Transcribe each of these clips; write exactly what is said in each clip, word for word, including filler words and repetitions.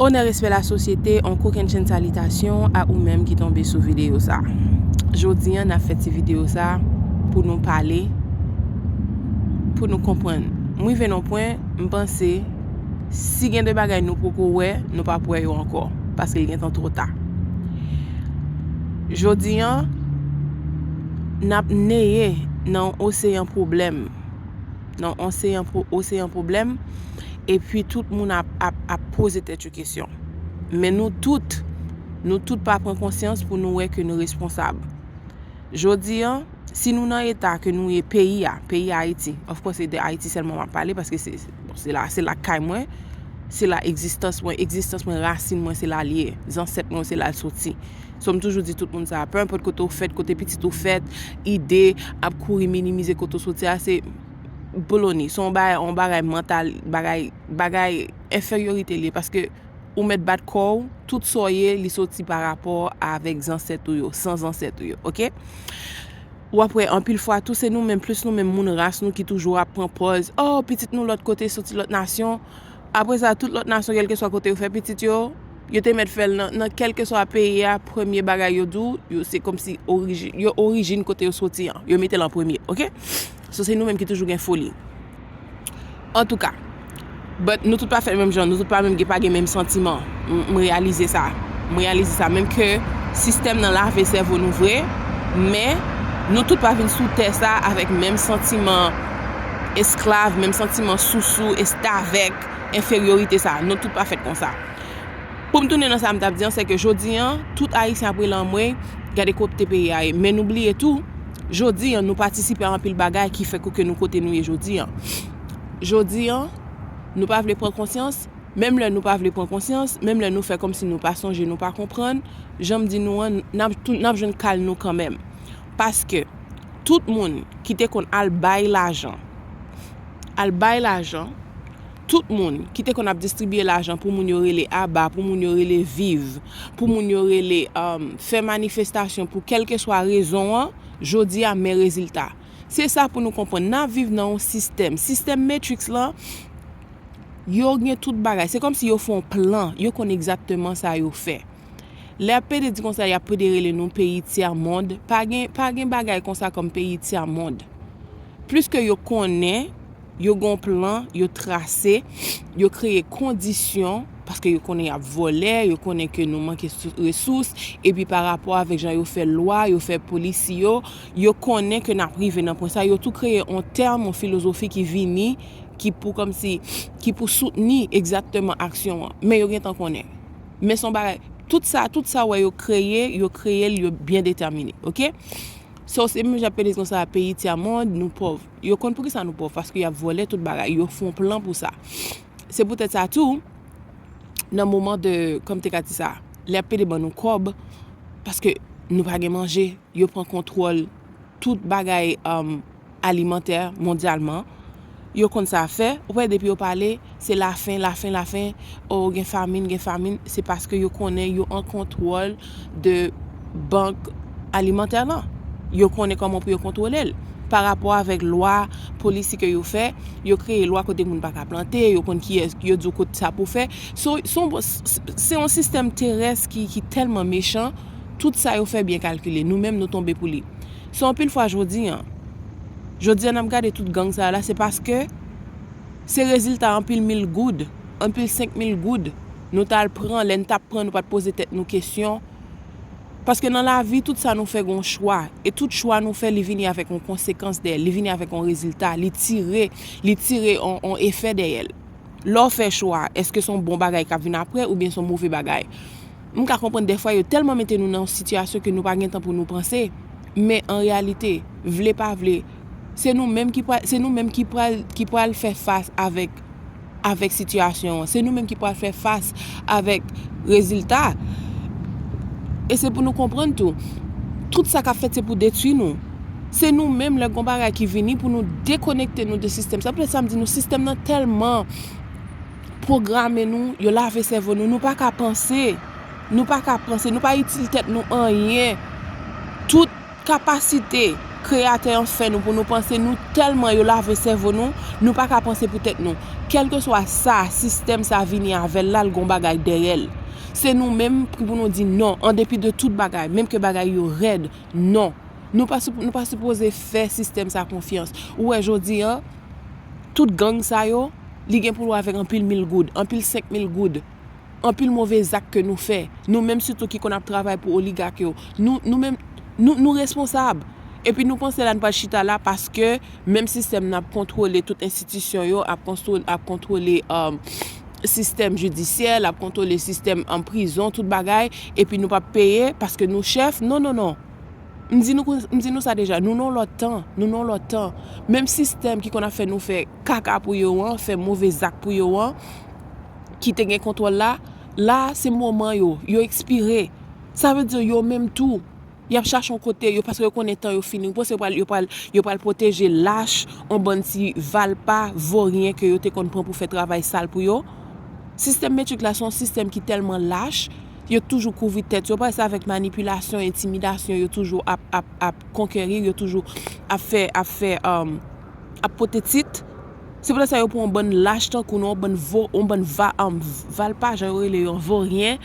Onè, respè, lasosyete, on kokennchenn salitasyon a ou menm ki tonbe sou videyo sa. Jodi a, n ap fè ti videyo sa pou nou pale, pou nou konprann. M rive nan pwen, m panse, si gen de bagay nou poko wè, nou p ap wè yo ankò, paske l gentan twò ta. Jodi a, n ap neye nan oseyan pwoblèm. Nan oseyan, oseyan pwoblèm. Epi tout moun ap, ap, ap poze tèt yo kesyon. Men nou tout, nou tout pa pran konsyans pou nou wè ke nou responsab. Jodi a, si nou nan eta ke nou ye, peyi a, peyi Ayiti, of course, se de Ayiti sèlman m ap pale, paske se, se, bon, se la, se la kay mwen, se la egzistans mwen, egzistans mwen, rasin mwen, se la l ye, zansèt mwen, se la l soti. So, m toujou di tout moun sa, pe enpòt kote w fèt, kote pitit ou fèt, ide ap kouri minimize kote w soti a, se boloni, se yon bagay, yon bagay mantal, bagay, bagay enferyorite l ye, paske ou mèt bat kò w, tout sa w ye, li soti pa rapò avèk zansèt ou yo, san zansèt ou yo, oke? W ap wè anpil fwa tou se nou menm, plis nou menm moun ras nou ki toujou ap pran pòz, oh, pitit nou lòt kote, soti lòt nasyon. Apre sa, tout lòt nasyon, kèlkeswa kote yo fè pitit yo, yo te mèt fè l nan, nan kèlkeswa peyi a, premye bagay yo di w, yo, se kòmsi oriji-, yo orijin kote yo soti an, yo mete l an premye, oke? So, se nou menm ki toujou gen foli. Antouka, but nou tout pa fèt menm jan, nou tout pa menm gen, pa gen menm santiman. M, m reyalize sa. M reyalize sa. Menm ke sistèm nan lave sèvo nou vre, men nou tout pa vin sou tè sa avèk menm santiman esklav, menm santiman sousou, estavèk, enferyorite sa. Nou tout pa fèt konsa. Pou m tounen nan sa m t ap di an, se ke jodi an, tout Ayisyen ap rele anmwe, gade kote peyi a ye. Men nou bliye tou, jodi an, nou patisipe a anpil bagay ki fè ke nou kote nou ye jodi an. Jodi an, nou pa vle pran konsyans, menm lè nou pa vle pran konsyans, menm lè nou fè kòmsi nou pa sonje, nou pa konprann, jan m di nou an, n ap tou-, n ap jwenn kal nou kanmenm. Paske tout moun ki te konn al bay lajan, al bay lajan, tout moun ki te konn ap distribiye lajan pou moun yo rele aba, pou moun yo rele viv, pou moun yo rele, um, fè manifestasyon pou kèlkeswa rezon an, jodi a, men rezilta. Se sa pou nou konprann. N ap viv nan yon sistèm. Sistèm Matrix lan, yo gen tout bagay. Se kòmsi yo fè yon plan. Yo konn egzakteman sa yo fè. Lè y ap pede di konsa, y ap pede rele nou peyi tyè mond. Pa gen, pa gen bagay konsa kòm peyi tyè mond. Plis ke yo konnen, yo gen yon plan, yo trase, yo kreye kondisyon, paske yo konnen y ap vòlè, yo konnen ke nou manke sou-, resous, epi pa rapò avèk jan yo fè lwa, yo fè polisi yo, yo konnen ke n ap rive nan pwen sa, yo tou kreye yon tèm, yon filozofi ki vini, ki pou kòmsi, ki pou soutni egzakteman aksyon an. Men yo gentan konnen. Men se yon bagay, tout sa, tout sa w wè yo kreye, yo kreye l, yo byen detèmine, oke? So, se menm jan ap pede konsa, peyi tyè mond, nou pòv. Yo konn poukisa nou pòv, paske y ap vòlè tout bagay, yo fè yon plan pou sa. Se poutèt sa tou, nan moman de, kòm te ka di sa, lè y ap pede ban nou kòb, paske nou pa gen manje, yo pran kontwòl tout bagay, um, alimantè mondyalman. Yo konn sa fè, ou wè depi yo pale, se lafen, lafen, lafen, o gen famin, gen famin, se paske yo konnen yo an kontwòl de bank alimantè lan. Yo konnen kòman pou yo kontwole l. Pa rapò avèk lwa, polisi ke yo fè, yo kreye lwa kote moun pa ka plante, yo konn kiyès, yo di w kote sa pou fè. So, se yon, se yon sistèm terès ki, ki tèlman mechan, tout sa yo fè byen kalkile. Nou menm, nou tonbe pou li. So, anpil fwa, jodi an, jodi an, n ap gade tout gang sa yo la, se paske se rezilta anpil mil goud, anpil senk mil goud nou t al pran, lè n t ap pran, nou pa t poze tèt nou kesyon. Paske nan lavi, tout sa nou fè gon chwa. E tout chwa nou fè, li vini avèk yon konsekans dèyè l, li vini avèk yon rezilta, li tire, li tire yon, yon efè dèyè l. Lè w fè chwa, èske se yon bon bagay k ap vin apre oubyen se yon move bagay? M ka konprann dèfwa yo tèlman mete nou nan yon sitiyasyon ke nou pa gen tan pou nou panse. Men an reyalite, vle pa vle, se nou menm ki pral, se nou menm ki pral, ki pral fè fas avèk, avèk sitiyasyon an. Se nou menm ki pral fè fas avèk rezilta. E se pou nou konprann tou, tout sa k ap fèt se pou detwi nou. Se nou menm, lè gon bagay ki vini, pou nou dekonekte nou de sistèm sa. Poutèt sa m di nou, sistèm nan tèlman pwograme nou, yo lave sèvo nou, nou pa ka panse. Nou pa ka panse, nou pa itil tèt nou anyen. Tout kapasite, Kreyatè an fè nou pou nou panse, nou tèlman yo lave sèvo nou, nou pa ka panse pou tèt nou. Kèlkeswa sa, sistèm sa vini avè l la, l gon bagay dèyè l. Se nou menm ki pou nou di non, an depi de tout bagay, menm ke bagay yo rèd, non. Nou pa, nou pa sipoze fè sistèm sa konfyans. Ou wè jodi an, tout gang sa yo, li gen pou l wè avèk anpil mil goud, anpil senk mil goud, anpil move zak ke nou fè. Nou menm sitou ki konn ap travay pou oligak yo, nou, nou menm, nou, nou responsab. Epi nou panse la n pral chita la paske menm sistèm nan ap kontwole tout enstitisyon yo, ap kontwole, ap kontwole, um, sistèm jidisyè, l ap kontwole sistèm an prizon, tout bagay, epi nou p ap peye paske nou chèf. Non, non, non. M di nou, m di nou sa deja, nou nan lòt tan, nou nan lòt tan. Menm sistèm ki konn ap fè nou fè kaka pou yo an, fè move zak pou yo an, ki te gen kontwòl la, la se moman yo, yo ekspire. Sa vle di yo menm tou, y ap chache yon kote, yo, paske yo konnen tan yo fini. Ou panse yo pral, yo pral, yo pral pwoteje lach, yon bann ti valpa, voryen ke yo te konn pran pou fè travay sal pou yo? Sistèm Matrix la, se yon sistèm ki tèlman lach, yo toujou kouvri tèt yo, parèske avèk manipilasyon, entimidasyon, yo toujou ap, ap, ap konkeri, yo toujou ap fè, ap fè, um, ap pote tit. Se poutèt sa yo pran yon bann lach tankou nou, yon bann vo, yon bann va, um, valpa, jan yo rele yo, voryen,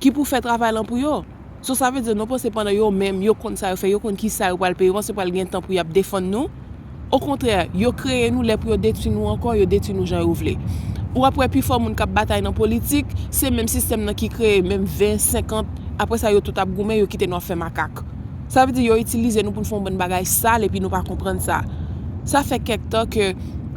ki pou fè travay lan pou yo. So, sa vle di, nou panse pandan yo menm, yo konn sa yo fè, yo konn ki sa yo pral peye, yo panse pral gen tan pou y ap defann nou. Okontrè, yo kreye nou lè pou yo detwi nou ankò, yo detwi nou jan yo vle. Ou ap wè pifò moun k ap batay nan politik, se menm sistèm nan ki kreye menm ven, senkant, apre sa yo tout ap goumen, yo kite nou ap fè makak. Sa vle di yo itilize nou pou n fè yon bann bagay sal epi nou pa konprann sa. Sa fè kèk tan ke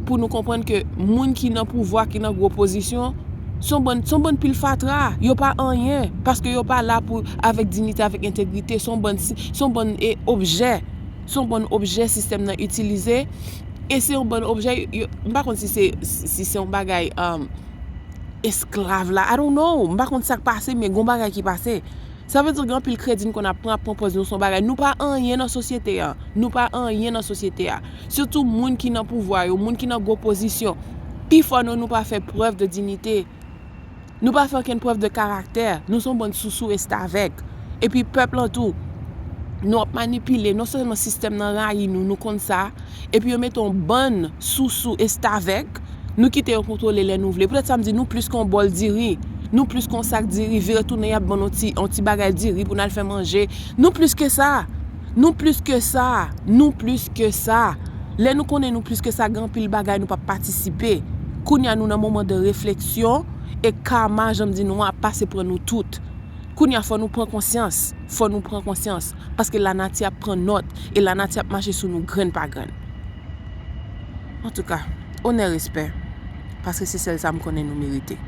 pou nou konprann ke moun ki nan pouvwa, ki nan gwo pozisyon, se yon bann, se yon bann pil fatra. Yo pa anyen, paske yo pa la pou, avèk diyite, avèk entegrite. Se yon bann, se yon bann, e, objè. Se yon bann objè sistèm nan itilize. E se yon bann objè, yo, m pa konn si se, si se yon bagay, um, esklav la. I don't know. M pa konn sa k pase, men gon bagay ki pase. Sa vle di gen anpil kredi n konn ap pran, ap pran pòz nou se yon bagay. Nou pa anyen nan sosyete a. Nou pa anyen nan sosyete a. Sitou moun ki nan pouvwa yo, moun ki nan gwo pozisyon. Pifò nan nou pa fè prèv de diyite. Nou pa fè okenn prèv de karaktè. Nou se yon bann sousou restavèk. Epi pèp lan tou, nou ap manipile. Non sèlman sistèm nan rayi nou, nou konn sa. Epi yo mete yon bann sousou restavèk. Nou kite yo kontwole lè nou vle. Poutèt sa m di nou plis ke yon bòl diri. Nou plis ke yon sak diri. Vire tounen, y ap ban n yon ti, yon ti bagay diri pou n al fè manje. Nou plis ke sa. Nou plis ke sa. Nou plis ke sa. Lè nou konnen nou plis ke sa, gen anpil bagay nou p ap patisipe. Kounye a nou nan moman de refleksyon e kama, jan m di nou an, ap pase pran nou tout. Kounye a fò nou pran konsyans. Fò nou pran konsyans. Paske lanati ap pran nòt e lanati ap mache sou nou grenn pa grenn. Antouka, onè, respè, paske se sèl sa m konnen nou merite.